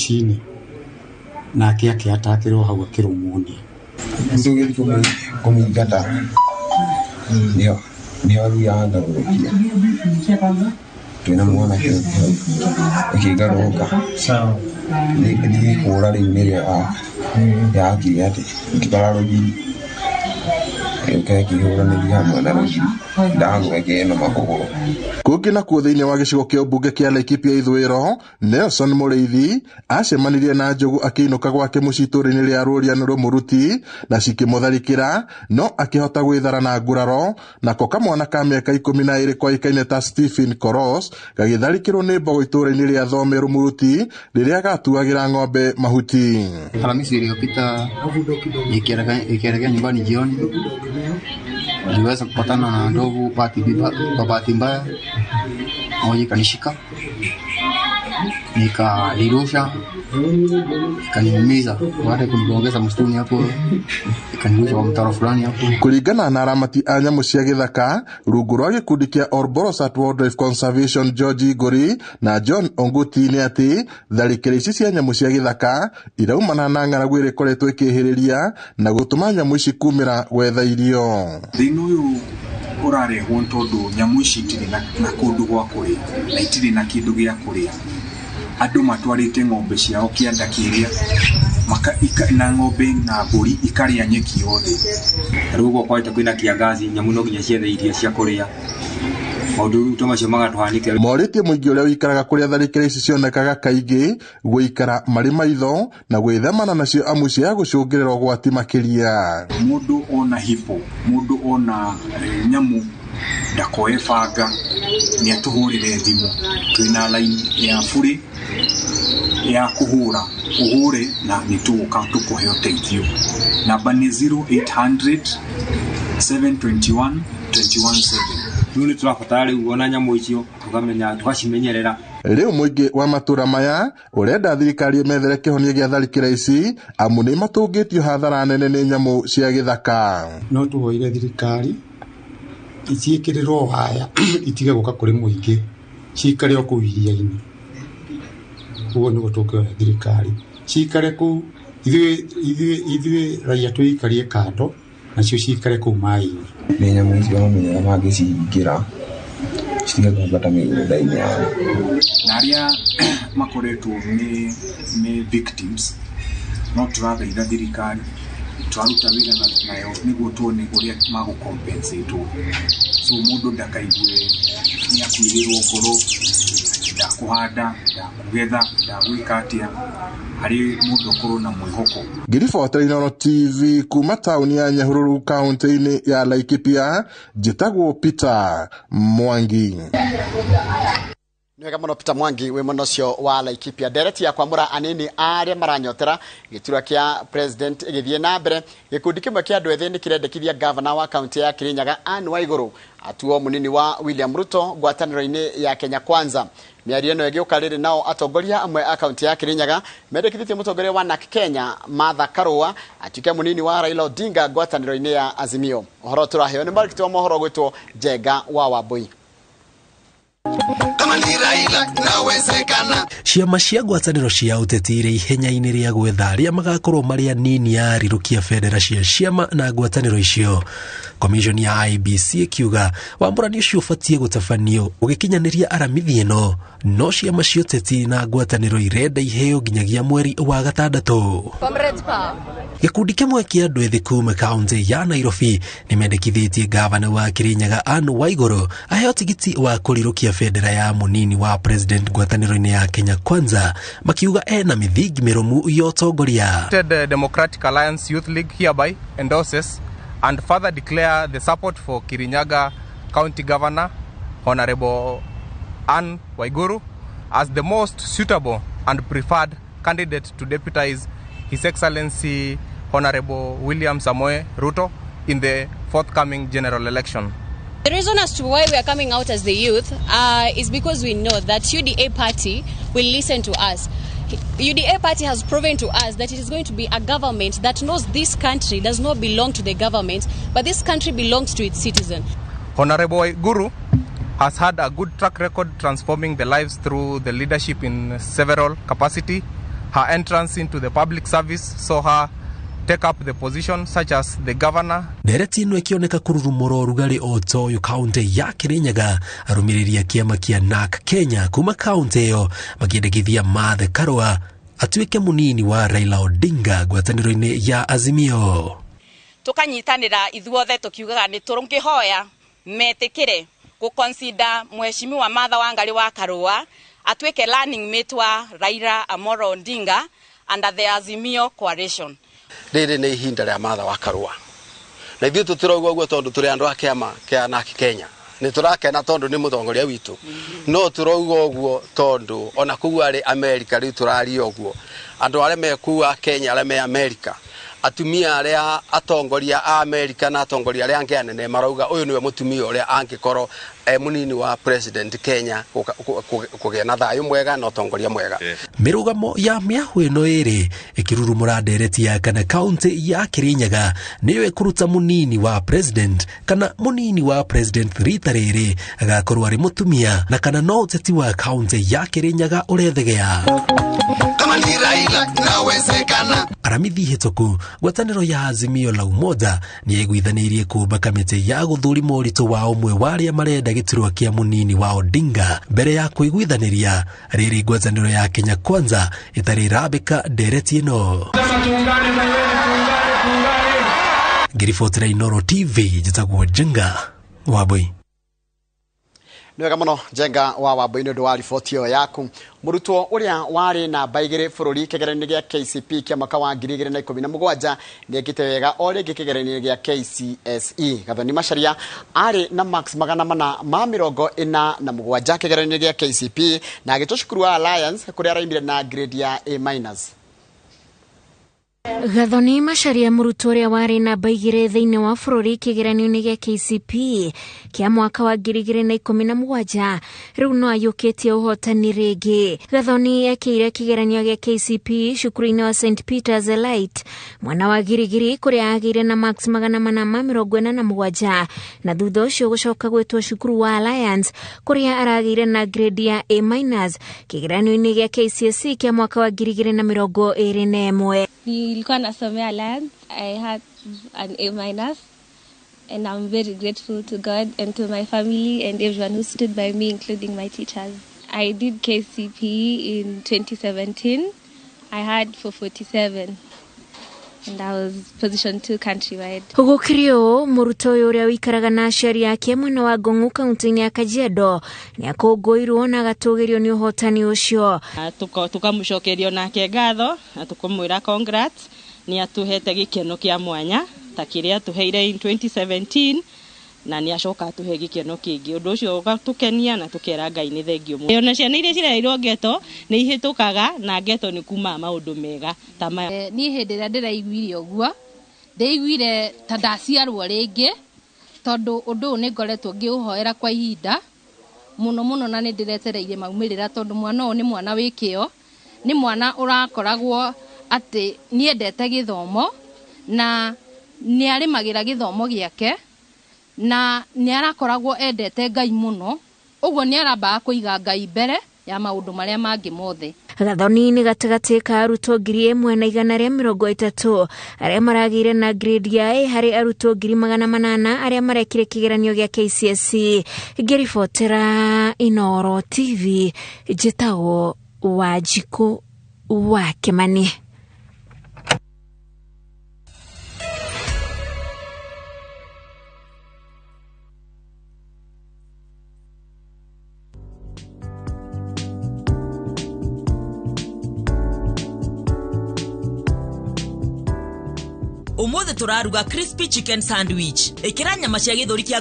Rũcinĩ nake akĩatakĩrwo hau akĩrũmwo nĩ Tũgĩthiĩ kũmĩingata nĩo nĩo athiaga ngarũrũkia twĩna mwanake ũngĩ hau ĩkĩngarũrũka ĩthiĩ kũra rĩu nĩrĩo yakire atĩ ĩkĩtwara rũgiri ĩgĩũka ĩkĩhũranĩria hamwe na rũgiri ndagũa ĩkĩnũma kũgũrũ. Kũngĩ nakuo thĩinĩ wa gĩcigo kĩa ũmbunge kĩa Laikipia ithũĩro, Nelson Mũrĩithi acemanirie na njogu akĩinũka gwake mũciĩ itũũra-inĩ rĩa Rũrian Rũmũruti na cikĩmũtharĩkĩra no akĩhota gwĩthara na nguraro. Nako kamwana ka mĩaka 12 koĩkaine ta Stephen Koros gagĩtharĩkĩrwo nĩ mbogo itũũra-inĩ rĩa Thome Rũmũruti rĩrĩa gatuagĩra ng'ombe mahuti. Alhamisi iliyopita nikielekea nyumbani jioni niliweza kupatana na ndovu kwa bahati mbaya moja ikanishika nikalirusha ikaniumiza, baada ya kunigongeza msituni hapo ikanirusha kwa mtaro fulani hapo. Kũringana na aramati a nyamũ cia gĩthaka rungu rwa gĩkundi kĩa Olbolosat Wildlife Conservation George Ngũri na John Onguti nĩ atĩ tharĩkĩro ici cia nyamũ cia gĩthaka iraumana na ng'aragu ĩrĩa ĩkoretwo ĩkĩhĩrĩria na gũtũma nyamũ ici kumĩra gwetha irio. Thĩna ũyũ ũrarehwo nĩ tondũ nyamũ ici itirĩ na kũndũ gwa kũrĩa na itirĩ na kĩndũ gĩa kũrĩa. Andũ matwarĩte ng'ombe ciao kĩanda kĩrĩa na ng'ombe na mbũri ikarĩa nyeki yothe. Rĩu ũguo kwagĩte kwĩna kĩangazi, nyamũ no nginya ciethe irio cia kũrĩa. Maũndũ ta macio magatũhanĩkĩra. Morĩtie mũingĩ ũrĩa ũikaraga kũrĩa tharĩkĩro ici cionekaga kaingĩ gũikara marĩ maitho na gwĩthemana nacio amu cia gũcũngĩrĩra ũgwati makĩria. Mũndũ ona hippo, mũndũ ona nyamũ ndakoe banga nĩ atũhũrĩre thimũ. Twĩna line ya bure ya kũhũra, ũhũre na nĩ tũgũka tũkũhe ũteithio. Namba nĩ 0800 721 217. Rĩu nĩ tũrabatara rĩu ona nyamũ icio tũkamenya tũgacimenyerera. Rĩu mũingĩ wa matũra maya ũrenda thirikari ĩmethere kĩhonia gĩa tharĩkĩra ici amu nĩ matũngĩtio hathara nene nĩ nyamũ cia gĩthaka. No tũhoire thirikari iciĩkĩrĩrwo waya itige gũka kũrĩ mũingĩ cikare o kũu iria-inĩ. Ũguo nĩguo tũngĩhoya thirikari cikare kũu, ithuĩ raia tũikarie kando nacio cikare kũu maĩ-inĩ. Nĩ nyamũ icio mamenyaga mangĩcihingĩra citige kwambata mĩgũnda-inĩ yao. Na arĩa makoretwo nĩ victims no tũrathaitha thirikari tũraruta wĩra nayo nĩguo tuone ũrĩa magũcompensatwo. So mũndũ ndakaigue nĩ akuĩrĩrwo ngoro, ndakũhanda, ndakũgetha, ndagwĩka atĩa, harĩ mũndũ akorwo na mwĩhoko. Ngĩribotera Inooro TV kuma taũni ya Nyahururu kaunti-inĩ ya Laikipia, njĩtagwo Peter Mwangi. Nĩwega mũno Peter Mwangi wĩ mwena ũcio wa Laikipia. Ndereti ya kwamũra anini arĩa maranyotera gĩturwa kĩa president ĩgĩthiĩ na mbere. Gĩkundi kĩmwe kĩa andũ ethĩ nĩ kĩrendekithia gavana wa kaunti ya Kirinyaga Anne Waigũrũ atuo mũnini wa William Ruto ngwatanĩro-inĩ ya Kenya Kwanza. Mĩario ĩno ĩgĩũka rĩrĩ nao atongoria amwe a kaunti ya Kirinyaga mendekithĩtie mũtongoria wa NARC Kenya Martha Karua atuĩke mũnini wa Raila Odinga ngwatanĩro-inĩ ya Azimio. Ũhoro tũraheo nĩ mwandĩki wa mohoro gwĩtwo Njenga wa Wambui. Kama ni Raila inawezekana. Ciama cia ngwatanĩro cia ũteti irĩ ihenya-inĩ rĩa gwetha arĩa magakorwo marĩ anini a rirũkia bendera cia ciama na ngwatanĩro icio. Commission ya IEBC ĩkiuga wamũrani ũcio ũbatiĩ gũtabanio ũgĩkinyanĩria aramithi ĩno, no ciama cia ũteti na ngwatanĩro irenda iheo nginyagia mweri wa gatandatũ. Gĩkundi kĩmwe kĩa andũ ethĩ kuma kaunti ya Nairobi nĩmendekithĩtie gavana wa Kirinyaga Anne Waigũrũ aheo tigiti wa kũrirũkia bendera ya mũnini wa president ngwatanĩro-inĩ ya Kenya Kwanza, makiuga ena mĩthingi mĩrũmu ya ũtongoria. The Democratic Alliance Youth League hereby endorses and further declare the support for Kirinyaga County Governor Honorable Anne Waiguru as the most suitable and preferred candidate to deputize His Excellency Honorable William Samoei Ruto in the forthcoming general election. The reason as to why we are coming out as the youth is because we know that UDA party will listen to us. UDA party has proven to us that it is going to be a government that knows this country does not belong to the government, but this country belongs to its citizens. Honorable Waiguru has had a good track record transforming the lives through the leadership in several capacity, Her entrance into the public service saw her take up the position such as the governor. Ndereti ĩno ĩkĩoneka kũrurumũra ũrugarĩ o ta ũyũ kaũntĩ ya Kirinyaga, arũmĩrĩri a kĩama kĩa NARC Kenya kuma kaũntĩ ĩyo makĩendekithia Martha Karua atuĩke mũnini wa Raila Odinga ngwatanĩro-inĩ ya Azimio. Tukanyitanĩra ithuothe tukiugaga nĩ tũngĩhoya metĩkĩre gũconsider Mheshimiwa Martha Wangari wa Karua atuĩke running mate wa Raila Amolo Odinga under the Azimio coalition. Rĩrĩ nĩ ihinda rĩa Martha wa Karua, na ithuĩ tũtirauga ũguo tondũ tũrĩ andũ a kĩama kĩa NARC Kenya, nĩ tũrakena tondũ nĩ mũtongoria witũ, no tũrauga ũguo tondũ ona kũu arĩ Amerika rĩu tũraria ũguo, andũ arĩa me kũu a Kenya arĩa me Amerika, atumia arĩa atongoria a Amerika na atongoria arĩa angĩ anene marauga ũyũ nĩwe mũtumia ũrĩa angĩkorwo e mũnini wa president Kenya kũgĩa na thayũ mwega na ũtongoria mwega. Mĩrũgamo ya mĩahũ ĩno ĩrĩ ĩkĩrurumũra ndereti ya kana kaũntĩ ya Kirinyaga nĩyo ĩkũruta mũnini wa president kana mũnini wa president rita rĩrĩ agakorwo arĩ mũtumia, na kana no ũteti wa kaũntĩ ya Kirinyaga ũrethegea. Kama ni Raila inawezekana. Aramithi hĩtũku ngwatanĩro ya Azimio la Umoja nĩ ĩiguithanĩirie kũmba kamĩtĩ ya gũthũrima ũritũ wa ũmwe wa arĩa marenda gĩturwa kĩa mũnini wa Odinga mbere ya kũiguithanĩria. Rĩrĩ ngwatanĩro ya Kenya Kwanza ĩtarĩ ĩrambĩka ndereti ĩno. Ngĩribotera Inooro TV, njĩtagwo Njenga Wambui. Nĩ wega mũno Njenga wa Wambui nĩ ũndũ wa riboti ĩyo yaku. Mũrutwo ũrĩa warĩ namba 2 bũrũri kĩgeranio gĩa KCP kĩa mwaka wa 2017 nĩ ekĩte wega o rĩngĩ kĩgeranio gĩa KCSE. Gathoni Macharia arĩ na marks 447 kĩgeranio gĩa KCP na agĩtwo cukuru wa Alliance kũrĩa araimire na grade ya A-. Gathoni Macharia mũrutwo ũrĩa warĩ namba 2 thĩinĩ wa bũrũri kĩgeranio-inĩ gĩa KCP kĩa mwaka wa 2017 rĩu no ayũkĩtie ũhotani rĩngĩ. Gathoni ekĩire kĩgeranio gĩa KCP cukuru-inĩ wa St Peter's Elite mwena wa Girigiri kũrĩa agĩire na marks 447 na thutha ũcio gũcoka gwĩtwo cukuru wa Alliance kũrĩa aragĩire na grade ya A- kĩgeranio-inĩ gĩa KCSE kĩa mwaka wa 2021. Nilikuwa nasomea Alliance. I had an A- and I'm very grateful to God and to my family and everyone who stood by me, including my teachers. I did KCP in 2017. I had 447 and I was position 2 countrywide. Gũkĩrĩ ũũ, mũrutwo ũyũ ũrĩa ũikaraga na aciari ake mwena wa Ngong'u kaũntĩ-inĩ ya Kajiado nĩ akũngũĩirwo na agatũgĩrio nĩ ũhotani ũcio. Tukamũcokeria nake ngatho na tukamwĩra congrats, nĩ atũhete gĩkeno kĩa mwanya ta kĩrĩa atũheire in 2017 na nĩ acoka atũhe gĩkeno kĩngĩ. Ũndũ ũcio ũgatũkenia na tũkera Ngai nĩ thengio mũno. Ona ciana iria cirereirwo ngeto nĩ ihĩtũkaga na ngeto nĩ kumaga maũndũ mega ta maya. Niĩ hĩndĩ ĩrĩa ndĩraiguire ũguo ndĩiguire ta ndaciarwo rĩngĩ, tondũ ũndũ ũyũ nĩ ngoretwo ngĩũhoera kwa ihinda mũno mũno, na nĩ ndĩretereire maumĩrĩra, tondũ mwana ũyũ nĩ mwana wĩ kĩo, nĩ mwana ũrakoragwo atĩ nĩendete gĩthomo na nĩ arĩmagĩra gĩthomo gĩake na nĩ arakoragwo endete Ngai mũno, ũguo nĩ arambaga kũiga Ngai mbere ya maũndũ marĩa mangĩ mothe. Gathoni nĩ gatagatĩ ka arutwo 1130 arĩa maragĩire na grade ya A harĩ arutwo 800 arĩa marekire kĩgeranio gĩa KCSE. Ngĩribotera Inooro TV, njĩtagwo Wanjikũ wa Kĩmani. Umuthi turaruga crispy chicken sandwich. Ikira nyama cia githuri kia.